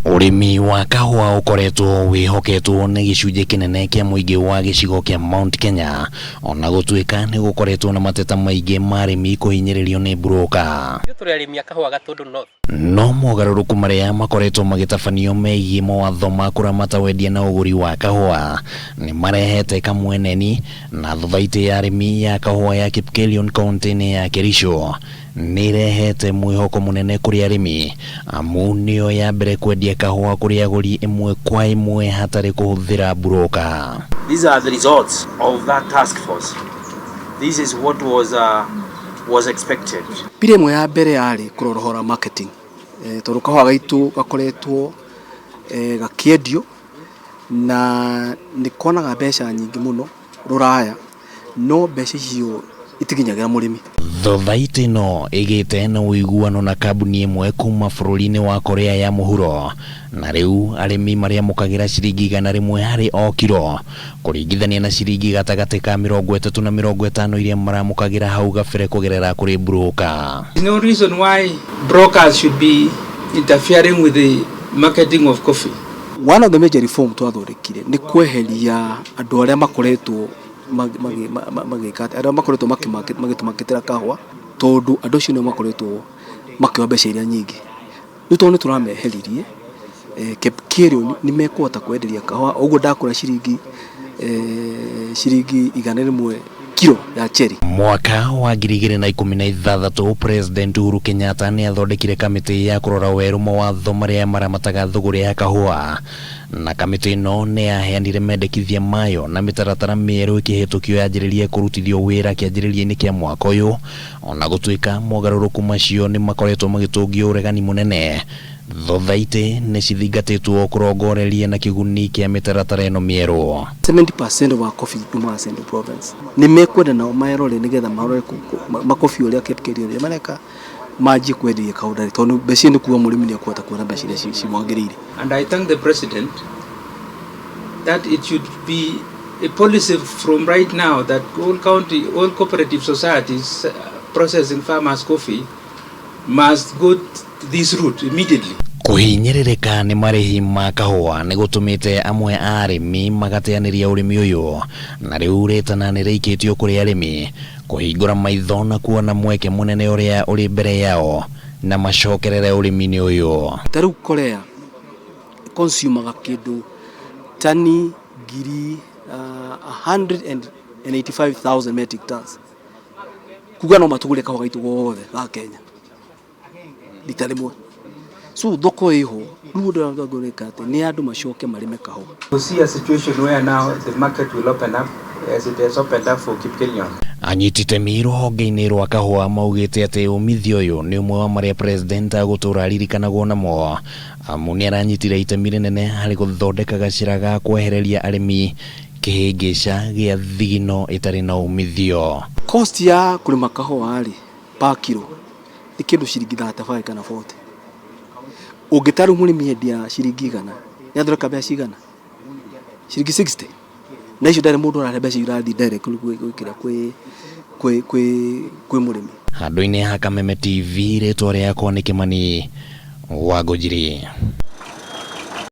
Ũrĩmi wa kahũa ũkoretwo wĩhoketwo nĩ gĩcunjĩ kĩnene kĩa mũingĩ wa gĩcigo kĩa Mount Kenya, ona gũtuĩka nĩ gũkoretwo na mateta maingĩ ma arĩmi kũhinyĩrĩrio nĩ mburũka. Ithuĩ tũrĩ arĩmi a kahũa Gatũndũ North. No mogarũrũku marĩa makoretwo magĩtabanio megiĩ mawatho ma kũramata wendia na ũgũri wa kahũa nĩ marehete kamweneni na thothaitĩ ya arĩmi ya kahũa ya Kipkelion kauntĩ-inĩ ya Kericho nĩ ĩrehete mwĩhoko mũnene kũrĩ arĩmi amu nĩyo ya mbere kwendia kahũa kũrĩ agũri ĩmwe kwa ĩmwe hatarĩ kũhũthĩra mburũka. These are the results of that task force. This is what was expected. Pillar ĩmwe ya mbere yarĩ kũrora ũhoro wa marketing, tondũ kahũa gaitũ gakoretwo gakĩendio na nĩ konaga mbeca nyingĩ mũno rũraya, no mbeca icio itikinyagĩra mũrĩmi. Thothaitĩ ĩno ĩgĩte na ũiguano na kambuni ĩmwe kuma bũrũri-inĩ wa Korea ya mũhuro, na rĩu arĩmi marĩamũkagĩra ciringi 100 harĩ o kiro kũringithania na ciringi gatagatĩ ka 30 na 50 iria maramũkagĩra hau gabere kũgerera kũrĩ mburũka. There's no reason why brokers should be interfering with the marketing of coffee. One of the major reform twathondekire nĩ kweheria andũ arĩa makoretwo magĩka atĩ, arĩa makoretwo magĩtũmakĩtĩra kahũa, tondũ andũ acio nĩo makoretwo makĩoya mbeca iria nyingĩ. Rĩu tondũ nĩ tũrameheririe, Kipkelion nĩ mekũhota kwenderia kahũa, ũguo ndakũra ciringi 100 kiro ya cherry. Mwaka wa 2016 President Uhuru Kenyatta nĩ athondekire kamĩtĩ ya kũrora werũ mawatho marĩa maramataga thũgũrĩ ya kahũa, na kamĩtĩ ĩno nĩ yaheanire mendekithia mayo na mĩtaratara mĩerũ ĩkĩhĩtũkio yanjĩrĩrie kũrutithio wĩra kĩanjĩrĩria-inĩ kĩa mwaka ũyũ, ona gũtuĩka mogarũrũku macio nĩ makoretwo magĩtũngio ũregani mũnene. Thothaitĩ nĩ cithingatĩtwo kũrongoreria na kĩguni kĩa mĩtaratara ĩno mĩerũ. 70% of our coffee yumaga Central Province. Nĩ mekwenda nao marore nĩgetha marore makobi ũrĩa Kipkelion ũrĩa mareka manjie kwenderia kahũa, tondũ mbeca nĩ kuga mũrĩmi nĩ ekũhota kuona mbeca iria cimwagĩrĩire. And I thank the president that it should be a policy from right now that all county, all cooperative societies processing farmers' coffee must go this route immediately. Kũhinyĩrĩrĩka nĩ marĩhi ma kahũa nĩ gũtũmĩte amwe a arĩmi magateanĩria ũrĩmi ũyũ, na rĩu rĩtana nĩ rĩikĩtio kũrĩ arĩmi kũhingũra maitho na kuona mweke mũnene ũrĩa ũrĩ mbere yao na macokerere ũrĩmi-inĩ ũyũ. Ta rĩu Korea consumaga kĩndũ tani ngiri 185,000 metric tons, kuga no matũgũre kahũa gaitũ gothe ga Kenya rita rĩmwe. So thoko ĩho, rĩu ũndũ ũrĩa gwĩka atĩ nĩ andũ macoke marĩme kahũa. We see a situation where now the market will open up as it has opened up for Kipkelion. Anyiti itemi rũhonge-inĩ rwa kahũa maugĩte atĩ umithio ũyũ nĩ ũmwe wa marĩa president agũtũra aririkanagwo namo, amu nĩ aranyitire itemi rĩnene harĩ gũthondeka gacĩra ga kwehereria arĩmi kĩhĩngĩca gĩa thigino ĩtarĩ na umithio. Cost ya kũrĩma kahũa rĩ per kilo nĩ kĩndũ ciringi 35 kana 40. Ũngĩta rĩu mũrĩmi endia ciringi 100, nĩ athondeka mbeca cigana? Ciringi 60. Na icio ndarĩ mũndũ ũrarĩa mbeca irathiĩ direct gwĩkĩra kwĩ mũrĩmi. Handũ-inĩ ha Kameme TV, rĩtwa rĩakwa nĩ Kĩmani wa Ngũnjiri.